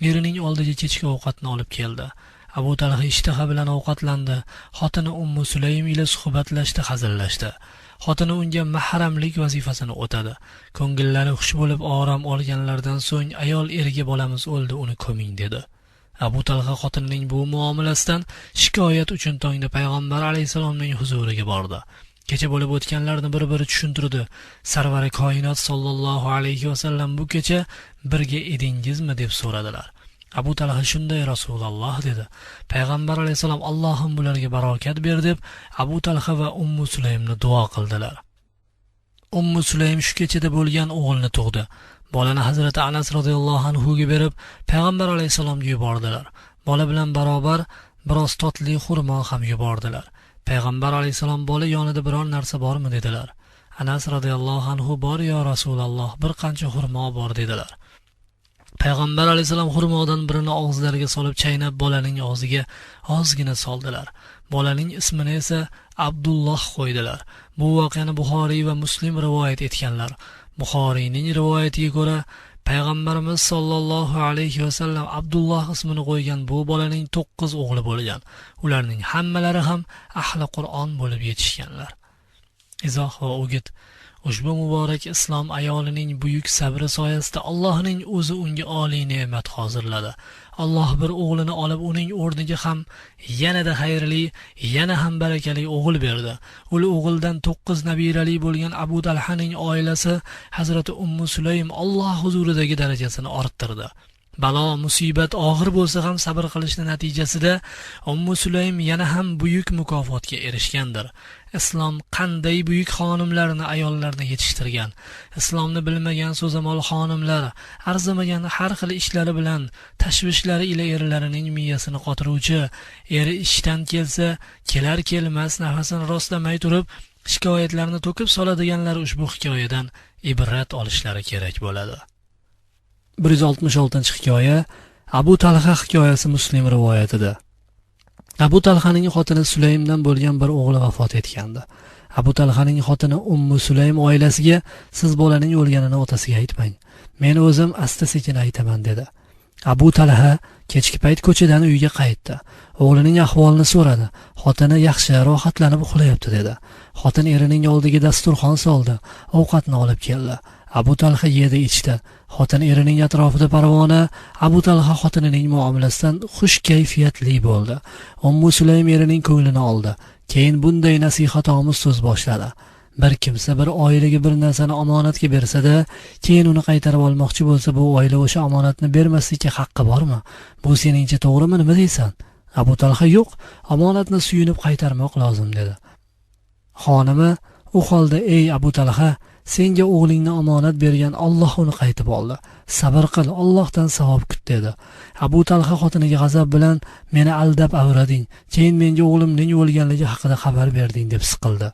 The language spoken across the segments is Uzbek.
Erining oldiga kechki ovqatni olib keldi. Abu Talha ishtaha bilan ovqatlandi. Xotini Ummu Sulaym ila suhbatlashdi, hazillashdi. Xotini unga mahramlik vazifasini o'tadi. Ko'ngillari xush bo'lib orom olganlaridan so'ng ayol eriga bolamiz o'ldi, uni ko'ming dedi. Abu Talha xotinining bu muomalasidan shikoyat uchun tongda payg'ambar alayhissalomning huzuriga bordi. Kecha bo'lib o'tganlarni bir-biri tushuntirdi. Sarvari koinot sollallohu alayhi vasallam bu kecha birga edingizmi deb so'radilar. Abu Talha shunday Rasululloh dedi. Payg'ambar alayhissalom Allohim bularga barokat ber deb Abu Talha va Ummu Sulaymni duo qildilar. Ummu Sulaym shu kechada bo'lgan o'g'ilni tug'di. Bolani Hazrati Anas radhiyallohu anhu ga berib, payg'ambar alayhissalomga yubordilar. Bola bilan barobar biroz totli xurmo ham yubordilar. Payg'ambar alayhissalom bola yonida biror narsa bormi dedilar. Anas radhiyallohu anhu bor yo Rasululloh, bir qancha xurmo bor dedilar. Payg'ambar alayhissalom xurmodan birini og'izlariga solib chaynab bolaning og'ziga ozgina soldilar. Bolaning ismini esa Abdulloh qo'ydilar. Bu voqeani Buxoriy va Muslim rivoyat etganlar. Buxoriyning rivoyatiga ko'ra, payg'ambarimiz sollallohu alayhi vasallam Abdulloh ismini qo'ygan bu bolaning 9 o'g'li bo'lgan. Ularning hammalari ham ahli Qur'on bo'lib yetishganlar. Izoh va o'git. Ushbu muborak islom ayolining buyuk sabri soyasida Allohning o'zi unga oliy ne'mat hozirladi. Alloh bir o'g'lini olib, uning o'rniga ham yanada xayrli, yana ham barakali o'g'il berdi. U o'g'ildan 9 nabirali bo'lgan Abu Talhaning oilasi Hazrati Ummu Sulaym Alloh huzuridagi darajasini orttirdi. Balo, musibat og'ir bo'lsa ham sabr qilishning natijasida Ummu Sulaym yana ham buyuk mukofotga erishgandir. Islom qanday buyuk xonimlarni, ayollarni yetishtirgan. Islomni bilmagan so'zamol xonimlar arzimagan har xil ishlari bilan, tashvishlari ila erlarining miyasini qotiruvchi, eri ishdan kelsa, kelar kelmas nafasini rostlamay turib, shikoyatlarni to'kib soladiganlar ushbu hikoyadan ibrat olishlari kerak bo'ladi. 166-hikoya Abu Talha hikoyasi Muslim rivoyatida. Abu Talhaning xotini Sulaymdan bo'lgan bir o'g'li vafot etgandi. Abu Talhaning xotini Ummu Sulaym oilasiga siz bolaning o'lganini otasiga aytmang. Men o'zim asta-sekin aytaman dedi. Abu Talha kechki payt ko'chadan uyga qaytdi. O'g'lining ahvolini so'radi. Xotini yaxshi, rohatlanib uxlayapti dedi. Xotin erining oldiga dasturxon soldi, ovqatni olib keldi. Abu Talha yedi, ichdi. Xotin erining atrofida parvona, Abu Talha xotinining muomalasidan xush kayfiyatli bo'ldi. Ummu Sulaym erining ko'nglini oldi. Keyin bunday nasihatomuz so'z boshladi. Bir kimsa bir oilaga bir narsani omonatga bersa-da, keyin uni qaytarib olmoqchi bo'lsa, bu oila o'sha omonatni bermaslikka haqqi bormi? Bu seningcha to'g'rimi, nima deysan? Abu Talha yo'q, omonatni suyunib qaytarmoq lozim dedi. Xonimi u holda ey Abu Talha, senga o'g'lingni omonat bergan Alloh uni qaytib oldi. Sabr qil, Allohdan savob kut dedi. Abu Talha xotiniga g'azab bilan meni aldab avrading, keyin menga o'g'limning o'lganligi haqida xabar berding deb siqildi.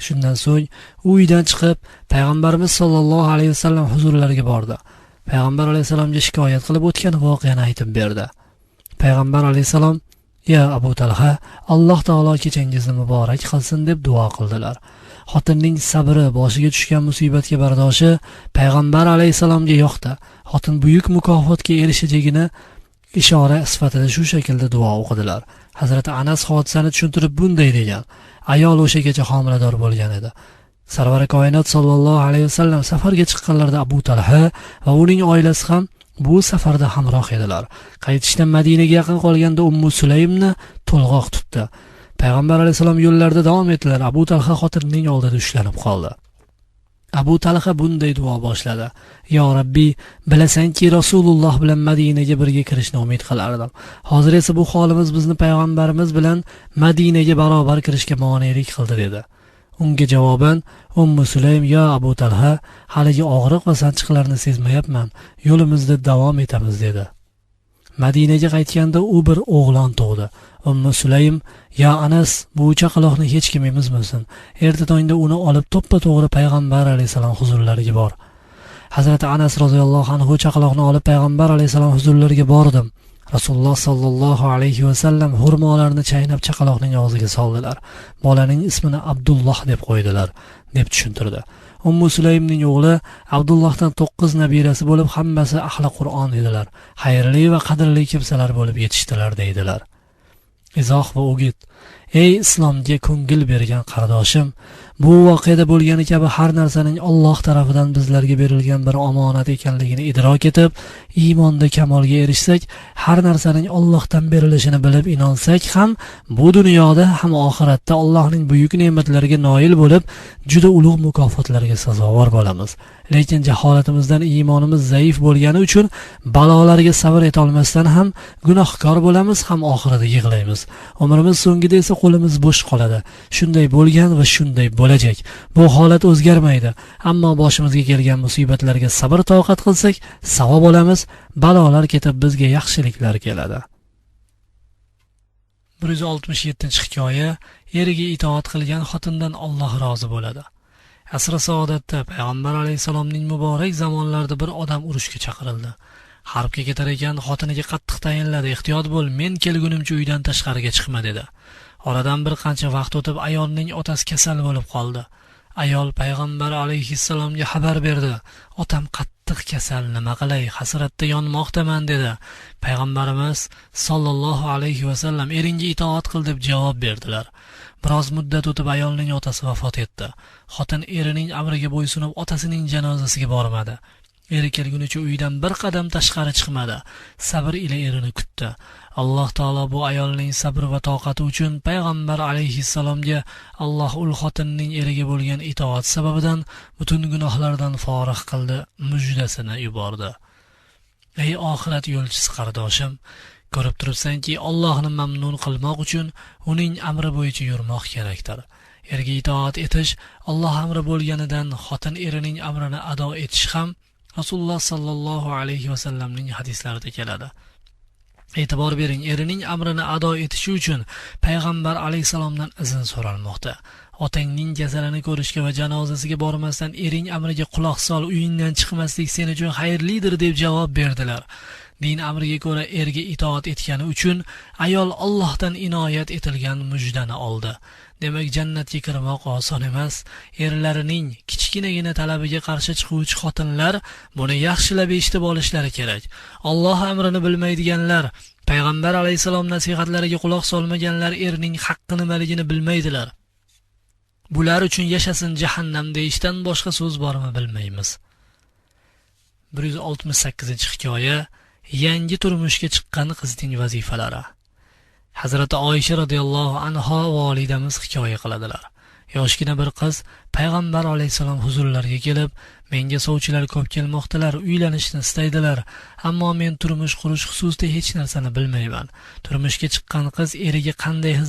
Shundan so'ng u uydan chiqib payg'ambarimiz sollallohu alayhi vasallam huzurlariga bordi. Payg'ambar alayhissalomga shikoyat qilib o'tgan voqeani aytib berdi. Payg'ambar alayhissalom "Ya Abu Talha, Alloh taolo kechangizni muborak qilsin" deb duo qildilar. Xotinning sabri, boshiga tushgan musibatga bardoshi payg'ambar alayhissalomga yoqdi. Xotin buyuk mukofotga erishajagini ishora sifatida shu shaklda duo o'qidilar. Hazrati Anas hodisani tushuntirib bunday degan: ayol o'sha kecha homilador bo'lgan edi. Sarvari koinot sollallohu alayhi vasallam safarga chiqqanlarida Abu Talha va uning oilasi ham bu safarda hamroh edilar. Qaytishdan Madinaga yaqin qolganda Ummu Sulaymni to'lg'oq tutdi. Payg'ambar alayhissalom yo'llarida davom etdilar. Abu Talha xotinining oldida ushlanib qoldi. Abu Talha bunday duo boshladi: "Yo Rabbi, bilasanki Rasululloh bilan Madinaga birga kirishni umid qilardim. Hozir esa bu holimiz bizni payg'ambarimiz bilan Madinaga barobar kirishga monelik qildi" dedi. Unga javoban Ummu Sulaym: "Ya Abu Talha, haligi og'riq va sanchiqlarni sezmayapman. Yo'limizda davom etamiz" dedi. Madinaga qaytganda u bir o'g'lon tug'di. Ummu Sulaym: "Ya Anas, bu chaqaloqni hech kim emizmasin. Erta tongda uni olib to'ppa-to'g'ri payg'ambar alayhissalom huzurlariga bor." Hazrati Anas roziyallohu anhu chaqaloqni olib payg'ambar alayhissalom huzurlariga bordim. Rasululloh sollallohu alayhi vasallam xurmolarni chaynab chaqaloqning og'ziga soldilar. Bolaning ismini Abdulloh deb qo'ydilar, deb tushuntirdi. Ummu Sulaymning o'g'li Abdullohdan 9 nabirasi bo'lib, hammasi ahli Qur'on edilar. Xayrli va qadrli kimsalar bo'lib yetishdilar deydilar. Izoh va o'git. Ey islomga ko'ngil bergan qardoshim, bu voqeada bo'lgani kabi har narsaning Alloh tarafidan bizlarga berilgan bir omonat ekanligini idrok etib, iymonda kamolga erishsak, har narsaning Allohdan berilishini bilib inonsak ham, bu dunyoda ham oxiratda Allohning buyuk ne'matlariga noil bo'lib, juda ulug' mukofotlarga sazovor bo'lamiz. Lekin jaholatimizdan iymonimiz zaif bo'lgani uchun balolarga sabr eta olmasdan ham gunohkor bo'lamiz, ham oxirida yig'laymiz. Umrimiz so'ngida esa qo'limiz bo'sh qoladi. Shunday bo'lgan va shunday bo'lajak. Bu holat o'zgarmaydi. Ammo boshimizga kelgan musibatlarga sabr toqat qilsak, savob olamiz, balolar ketib bizga yaxshiliklar keladi. 167-hikoya. Eriga itoat qilgan xotindan Alloh rozi bo'ladi. Asr-i saodatda payg'ambar alayhissalomning muborak zamonlarida bir odam urushga chaqirildi. Harbga ketar ekan xotiniga qattiq tayinladi: "Ehtiyot bo'l, men kelgunimcha uydan tashqariga chiqma" dedi. Oradan bir qancha vaqt o'tib ayolning otasi kasal bo'lib qoldi. Ayol payg'ambar alayhissalomga xabar berdi. "Otam qattiq kasal, nima qilay, hasratda yonmoqdaman" dedi. Payg'ambarimiz sollallohu alayhi vasallam "Eringga itoat qil" deb javob berdilar. Biroz muddat o'tib ayolning otasi vafot etdi. Xotin erining amriga bo'ysunib otasining janozasiga bormadi. Eri kelgunicha uydan bir qadam tashqari chiqmadi. Sabr ila erini kutdi. Alloh taolo bu ayolning sabr va toqati uchun payg'ambar alayhissalomga Alloh ul xotinning eriga bo'lgan itoat sababidan butun gunohlardan forig' qildi mujdasini yubordi. Ey oxirat yo'lchisi qardoshim, ko'rib turibsanki, Allohni mamnun qilmoq uchun uning amri bo'yicha yurmoq kerakdir. Erga itoat etish Alloh amri bo'lganidan xotin erining amrini ado etish ham Rasululloh sallallohu alayhi vasallamning hadislarida keladi. E'tibor bering, erining amrini ado etishi uchun payg'ambar alayhissalomdan izn so'ralmoqda. Otangning kasalini ko'rishga va janozasiga bormasdan ering amriga quloq sol, uyingdan chiqmaslik sen uchun xayrlidir deb javob berdilar. Din amriga ko'ra erga itoat etgani uchun ayol Allohdan inoyat etilgan mujdani oldi. Demak, jannatga kirmoq oson emas. Erlarining kichkinagina talabiga qarshi chiquvchi xotinlar buni yaxshilab eshitib olishlari kerak. Alloh amrini bilmaydiganlar, payg'ambar alayhissalom nasihatlariga quloq solmaganlar erning haqqi nimaligini bilmaydilar. Bular uchun yashasin jahannam deyishdan boshqa so'z bormi bilmaymiz. 168-hikoya. Yangi turmushga chiqqan qizning vazifalari. Hazrati Oysha radhiyallohu anha volidamiz hikoya qiladilar. Yoshgina bir qiz payg'ambar alayhissalom huzurlariga kelib, "Menga sovchilar ko'p kelmoqdalar, uylanishni istaydilar, ammo men turmush qurish xususida hech narsani bilmayman. Turmushga chiqqan qiz eriga qanday xizmat